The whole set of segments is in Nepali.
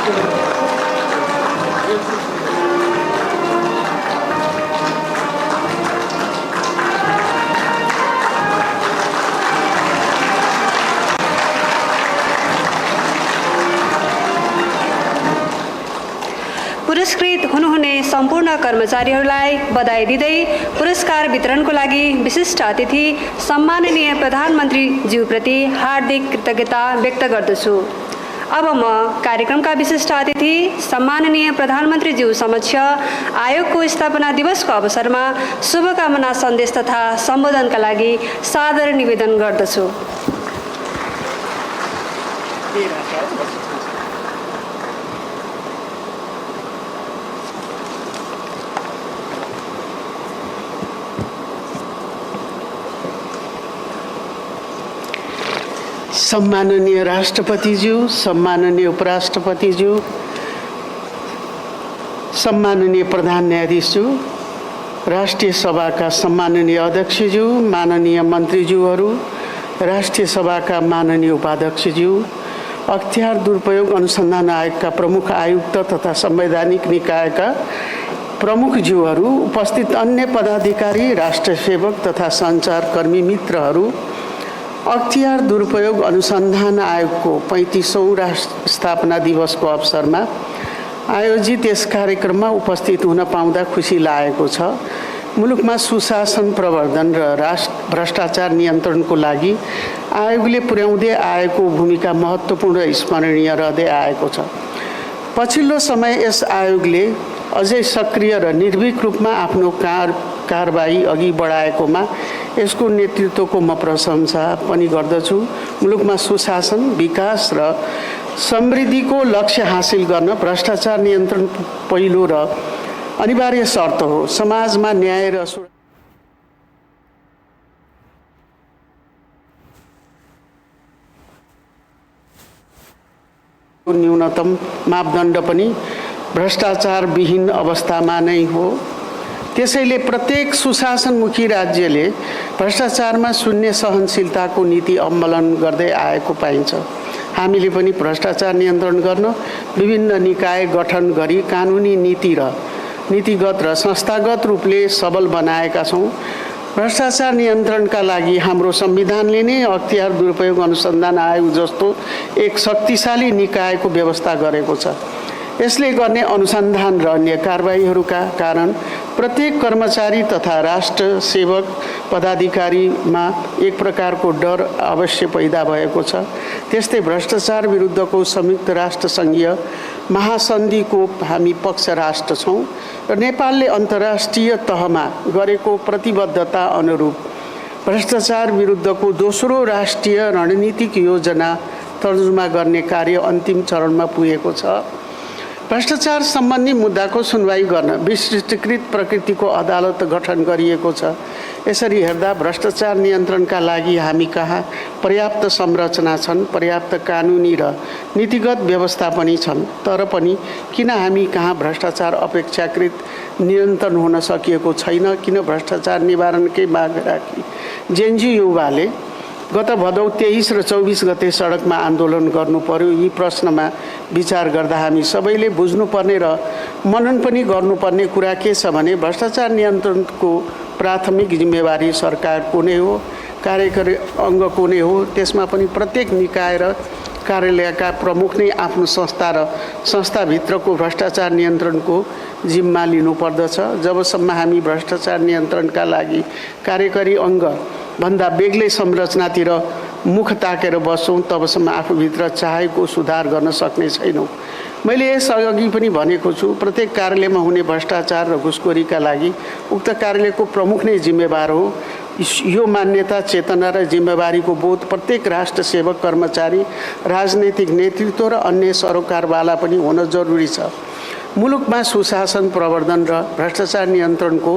पुरस्कृत हुनुहुने सम्पूर्ण कर्मचारीहरूलाई बधाई दिँदै पुरस्कार वितरणको लागि विशिष्ट अतिथि सम्माननीय प्रधानमन्त्री ज्यूप्रति हार्दिक कृतज्ञता व्यक्त गर्दछु। अब म कार्यक्रमका विशिष्ट अतिथि सम्माननीय प्रधानमन्त्री ज्यू समक्ष आयोगको स्थापना दिवसको अवसरमा शुभकामना सन्देश तथा सम्बोधनका लागि सादर निवेदन गर्दछु। सम्माननीय राष्ट्रपतिज्यू, सम्माननीय उपराष्ट्रपतिज्यू, सम्माननीय प्रधान न्यायाधीशज्यू, राष्ट्रिय सभाका सम्माननीय अध्यक्षज्यू, माननीय मन्त्रीज्यूहरू, राष्ट्रिय सभाका माननीय उपाध्यक्षज्यू, अख्तियार दुरुपयोग अनुसन्धान आयोगका प्रमुख आयुक्त तथा संवैधानिक निकायका प्रमुखज्यूहरू, उपस्थित अन्य पदाधिकारी, राष्ट्र सेवक तथा सञ्चारकर्मी मित्रहरू, अख्तियार दुरुपयोग अनुसन्धान आयोगको 35औं स्थापना दिवसको अवसरमा आयोजित यस कार्यक्रममा उपस्थित हुन पाउँदा खुसी लागेको छ। मुलुकमा सुशासन प्रवर्धन र भ्रष्टाचार नियन्त्रणको लागि आयोगले पुर्याउँदै आएको भूमिका महत्त्वपूर्ण स्मरणीय रहँदै आएको छ। पछिल्लो समय यस आयोगले अझै सक्रिय र निर्भीक रूपमा आफ्नो कारबाही अघि बढाएकोमा यसको नेतृत्वको म प्रशंसा पनि गर्दछु। मुलुकमा सुशासन, विकास र समृद्धिको लक्ष्य हासिल गर्न भ्रष्टाचार नियन्त्रण पहिलो र अनिवार्य शर्त हो। समाजमा न्याय र न्यूनतम मापदण्ड पनि भ्रष्टाचारविहीन अवस्थामा नै हो। त्यसैले प्रत्येक सुशासनमुखी राज्यले भ्रष्टाचारमा शून्य सहनशीलताको नीति अवलम्बन गर्दै आएको पाइन्छ। हामीले पनि भ्रष्टाचार नियन्त्रण गर्न विभिन्न निकाय गठन गरी कानुनी नीतिगत र संस्थागत रूपले सबल बनाएका छौँ। भ्रष्टाचार नियन्त्रणका लागि हाम्रो संविधानले नै अख्तियार दुरुपयोग अनुसन्धान आयोग जस्तो एक शक्तिशाली निकायको व्यवस्था गरेको छ। यसले गर्ने अनुसन्धान र अन्य कारबाहीहरूका कारण प्रत्येक कर्मचारी तथा राष्ट्र सेवक पदाधिकारीमा एक प्रकारको डर अवश्य पैदा भएको छ। त्यस्तै भ्रष्टाचार विरुद्धको संयुक्त राष्ट्र सङ्घीय महासन्धिको हामी पक्ष राष्ट्र छौँ र नेपालले अन्तर्राष्ट्रिय तहमा गरेको प्रतिबद्धता अनुरूप भ्रष्टाचार विरुद्धको दोस्रो राष्ट्रिय रणनीतिक योजना तर्जुमा गर्ने कार्य अन्तिम चरणमा पुगेको छ। भ्रष्टाचार सम्बन्धी मुद्दाको सुनवाई गर्न विशिष्टीकृत प्रकृतिको अदालत गठन गरिएको छ। यसरी हेर्दा भ्रष्टाचार नियन्त्रणका लागि हामी कहाँ पर्याप्त संरचना छन्, पर्याप्त कानुनी र नीतिगत व्यवस्था पनि छन्। तर पनि किन हामी कहाँ भ्रष्टाचार अपेक्षाकृत नियन्त्रण हुन सकिएको छैन? किन भ्रष्टाचार निवारणकै माग राखी जेएनजी युवाले गत भदौ 23 र 24 गते सडकमा आन्दोलन गर्नु पर्यो? यी प्रश्नमा विचार गर्दा हामी सबैले बुझ्नुपर्ने र मनन पनि गर्नुपर्ने कुरा के छ भने भ्रष्टाचार नियन्त्रणको प्राथमिक जिम्मेवारी सरकारको नै हो, कार्यकारी अङ्गको नै हो। त्यसमा पनि प्रत्येक निकाय र कार्यालयका प्रमुख नै आफ्नो संस्था र संस्थाभित्रको भ्रष्टाचार नियन्त्रणको जिम्मा लिनुपर्दछ। जबसम्म हामी भ्रष्टाचार नियन्त्रणका लागि कार्यकारी अङ्ग भन्दा बेग्लै संरचनातिर मुख ताकेर बस्छौँ, तबसम्म आफूभित्र चाहेको सुधार गर्न सक्ने छैनौँ। मैले यसअघि पनि भनेको छु, प्रत्येक कार्यालयमा हुने भ्रष्टाचार र घुसखोरीका लागि उक्त कार्यालयको प्रमुख नै जिम्मेवार हो। यो मान्यता, चेतना र जिम्मेवारीको बोध प्रत्येक राष्ट्र सेवक, कर्मचारी, राजनैतिक नेतृत्व र अन्य सरोकारवाला पनि हुन जरुरी छ। मुलुकमा सुशासन प्रवर्धन र भ्रष्टाचार नियन्त्रणको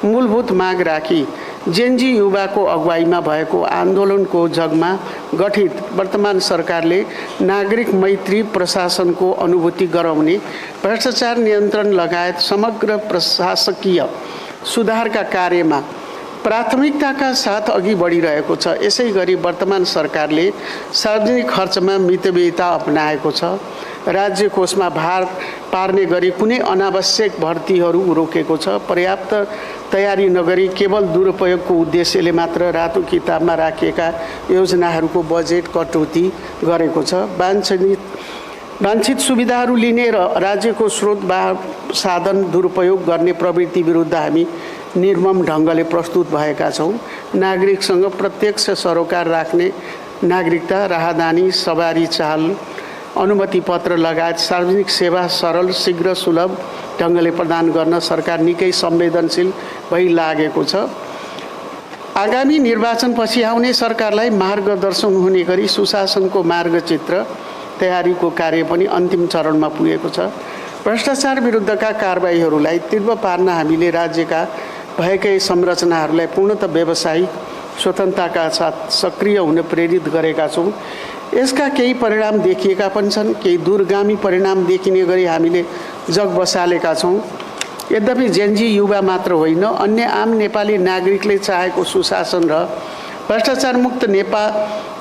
मूलभूत माग राखी जेएनजी युवाको अगुवाईमा भएको आन्दोलनको जगमा गठित वर्तमान सरकारले नागरिक मैत्री प्रशासनको अनुभूति गराउने, भ्रष्टाचार नियन्त्रण लगायत समग्र प्रशासकीय सुधारका कार्यमा प्राथमिकताका साथ अघि बढिरहेको छ। यसै गरी वर्तमान सरकारले सार्वजनिक खर्चमा मितव्ययिता अपनाएको छ। राज्य कोषमा भार पार्ने गरी कुनै अनावश्यक भर्तीहरू रोकेको छ। पर्याप्त तयारी नगरी केवल दुरुपयोगको उद्देश्यले मात्र रातो किताबमा राखिएका योजनाहरूको बजेट कटौती गरेको छ। वाञ्छित सुविधाहरू लिने र राज्यको स्रोत वा साधन दुरुपयोग गर्ने प्रवृत्ति विरुद्ध हामी निर्मम ढङ्गले प्रस्तुत भएका छौँ। नागरिकसँग प्रत्यक्ष सरोकार राख्ने नागरिकता, राहदानी, सवारी चाल, अनुमति पत्र लगायत सार्वजनिक सेवा सरल, शीघ्र, सुलभ ढङ्गले प्रदान गर्न सरकार निकै संवेदनशील भइलागेको छ। आगामी निर्वाचनपछि आउने सरकारलाई मार्गदर्शन हुने गरी सुशासनको मार्गचित्र तयारीको कार्य पनि अन्तिम चरणमा पुगेको छ। भ्रष्टाचार विरुद्धका कारबाहीहरूलाई तीव्र पार्न हामीले राज्यका भएकै संरचनाहरूलाई पूर्णतः व्यावसायिक स्वतन्त्रताका साथ सक्रिय हुन प्रेरित गरेका छौँ। यसका केही परिणाम देखिएका पनि छन्, केही दूरगामी परिणाम देखिने गरी हामीले जग बसालेका छौँ। यद्यपि जेनजी युवा मात्र होइन, अन्य आम नेपाली नागरिकले चाहेको सुशासन र भ्रष्टाचार मुक्त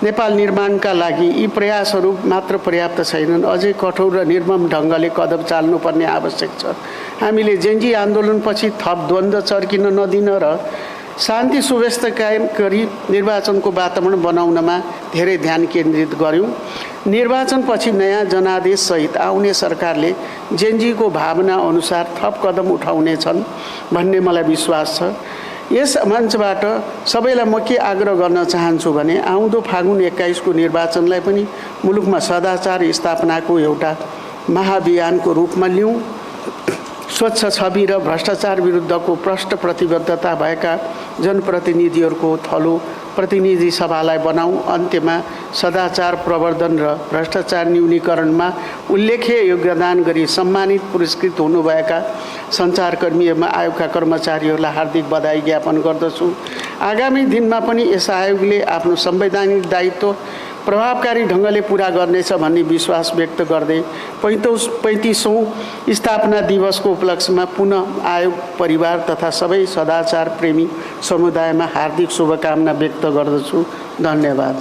नेपाल निर्माणका लागि यी प्रयासहरू मात्र पर्याप्त छैनन्। अझै कठोर र निर्मम ढङ्गले कदम चाल्नुपर्ने आवश्यक छ। हामीले जेनजी आन्दोलनपछि थप द्वन्द्व चर्किन नदिन र शान्ति सुव्यवस्था कायम गरी निर्वाचनको वातावरण बनाउनमा धेरै ध्यान केन्द्रित गर्यौँ। निर्वाचनपछि नयाँ जनादेशसहित आउने सरकारले जेनजीको भावना अनुसार थप कदम उठाउनेछन् भन्ने मलाई विश्वास छ। यस मञ्चबाट सबैलाई म के आग्रह गर्न चाहन्छु भने आउँदो फागुन 21 को निर्वाचनलाई पनि मुलुकमा सदाचार स्थापनाको एउटा महाअभियानको रूपमा लिऊँ। स्वच्छ छवि र भ्रष्टाचार विरुद्धको प्रष्ट प्रतिबद्धता भएका जनप्रतिनिधिहरूको थलो प्रतिनिधि सभालाई बनाऊँ। अन्त्यमा सदाचार प्रवर्धन र भ्रष्टाचार न्यूनीकरणमा उल्लेख्य योगदान गरी सम्मानित पुरस्कृत हुनुभएका सञ्चारकर्मी एवं आयोगका कर्मचारीहरूलाई हार्दिक बधाई ज्ञापन गर्दछु। आगामी दिनमा पनि यस आयोगले आफ्नो संवैधानिक दायित्व प्रभावकारी ढङ्गले पुरा गर्नेछ भन्ने विश्वास व्यक्त गर्दै 35औं स्थापना दिवसको उपलक्ष्यमा पुनः आयोग परिवार तथा सबै सदाचार प्रेमी समुदायमा हार्दिक शुभकामना व्यक्त गर्दछु। धन्यवाद।